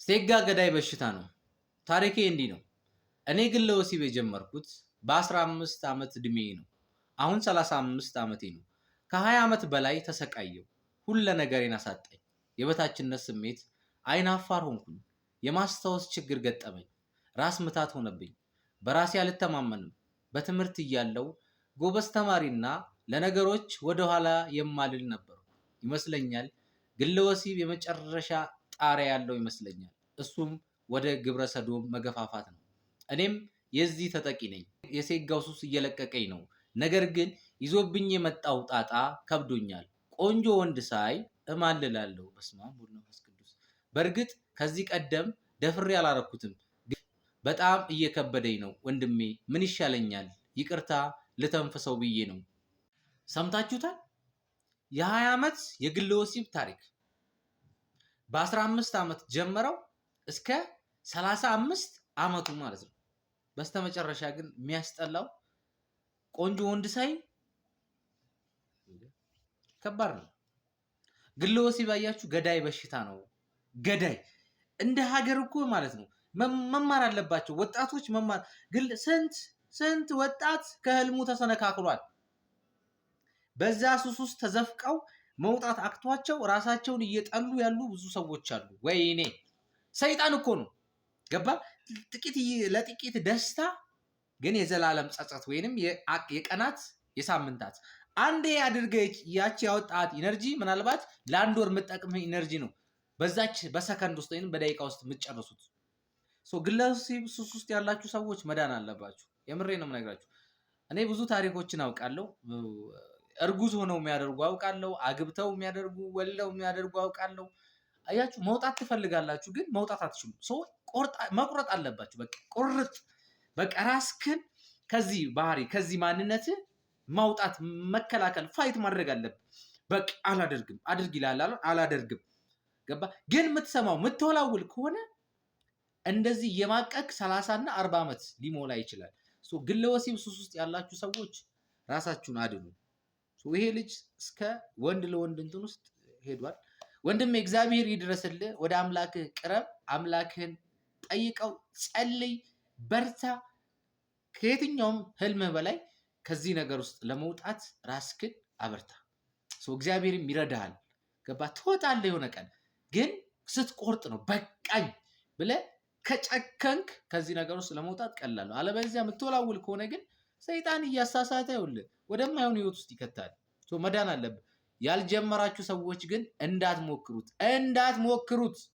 ሴጋ ገዳይ በሽታ ነው። ታሪኬ እንዲህ ነው። እኔ ግን ለወሲብ የጀመርኩት በ15 ዓመት ዕድሜ ነው። አሁን 35 ዓመቴ ነው። ከ20 ዓመት በላይ ተሰቃየው። ሁለ ነገሬን አሳጣኝ። የበታችነት ስሜት፣ አይን አፋር ሆንኩኝ። የማስታወስ ችግር ገጠመኝ። ራስ ምታት ሆነብኝ። በራሴ አልተማመንም። በትምህርት እያለው ጎበዝ ተማሪና ለነገሮች ወደኋላ የማልል ነበርኩ ይመስለኛል። ግለ ወሲብ የመጨረሻ ጣሪያ ያለው ይመስለኛል። እሱም ወደ ግብረ ሰዶም መገፋፋት ነው። እኔም የዚህ ተጠቂ ነኝ። የሴጋው ሱስ እየለቀቀኝ ነው። ነገር ግን ይዞብኝ የመጣው ጣጣ ከብዶኛል። ቆንጆ ወንድ ሳይ እማልላለሁ። በስመ አብ ወወልድ ወመንፈስ ቅዱስ። በእርግጥ ከዚህ ቀደም ደፍሬ አላረኩትም። በጣም እየከበደኝ ነው ወንድሜ፣ ምን ይሻለኛል? ይቅርታ ልተንፍሰው ብዬ ነው። ሰምታችሁታል? የ20 ዓመት የግለ ወሲብ ታሪክ በ15 ዓመት ጀመረው እስከ 35 ዓመቱ ማለት ነው። በስተመጨረሻ ግን የሚያስጠላው ቆንጆ ወንድ ሳይ ከባድ ነው። ግለ ወሲብ አያችሁ፣ ገዳይ በሽታ ነው። ገዳይ እንደ ሀገር እኮ ማለት ነው መማር አለባቸው ወጣቶች መማር። ስንት ስንት ወጣት ከህልሙ ተሰነካክሏል። በዛ ሱስ ውስጥ ተዘፍቀው መውጣት አቅቷቸው ራሳቸውን እየጠሉ ያሉ ብዙ ሰዎች አሉ። ወይኔ ሰይጣን እኮ ነው ገባ። ጥቂት ለጥቂት ደስታ ግን የዘላለም ጸጸት ወይንም የቀናት የሳምንታት አንዴ አድርገህ ያቺ ያወጣት energy ምናልባት ለአንድ ወር የምጠቅምህ energy ነው። በዛች በሰከንድ ውስጥ ወይም በደቂቃ ውስጥ የምትጨርሱት። ግለሰብ ሱስ ውስጥ ያላችሁ ሰዎች መዳን አለባችሁ። የምሬ ነው የምነግራችሁ። እኔ ብዙ ታሪኮችን አውቃለሁ። እርጉዝ ሆነው የሚያደርጉ አውቃለሁ። አግብተው የሚያደርጉ፣ ወልደው የሚያደርጉ አውቃለሁ። አያችሁ፣ መውጣት ትፈልጋላችሁ፣ ግን መውጣት አትችሉም። መቁረጥ አለባችሁ። በቃ ቁርጥ፣ በቃ ራስክን ከዚህ ባህሪ ከዚህ ማንነት ማውጣት፣ መከላከል፣ fight ማድረግ አለብህ። በቃ አላደርግም፣ አድርግ ይላል፣ አላደርግም። ገባ? ግን የምትሰማው የምትወላውል ከሆነ እንደዚህ የማቀቅ 30 እና 40 ዓመት ሊሞላ ይችላል። ግለ ወሲብ ሱስ ውስጥ ያላችሁ ሰዎች ራሳችሁን አድኑ። ይሄ ልጅ እስከ ወንድ ለወንድ እንትን ውስጥ ሄዷል። ወንድም እግዚአብሔር ይድረስልህ። ወደ አምላክህ ቅረብ። አምላክህን ጠይቀው፣ ጸልይ፣ በርታ። ከየትኛውም ህልምህ በላይ ከዚህ ነገር ውስጥ ለመውጣት ራስክን አበርታ። እግዚአብሔርም ይረዳሃል። ገባ? ትወጣለህ የሆነ ቀን ግን ስትቆርጥ ነው በቃኝ ብለህ ከጨከንክ ከዚህ ነገር ውስጥ ለመውጣት ቀላል ነው። አለበለዚያ የምትወላውል ከሆነ ግን ሰይጣን እያሳሳተ ይኸውልህ ወደማይሆን ህይወት ውስጥ ይከታል። መዳን አለብህ። ያልጀመራችሁ ሰዎች ግን እንዳትሞክሩት እንዳትሞክሩት።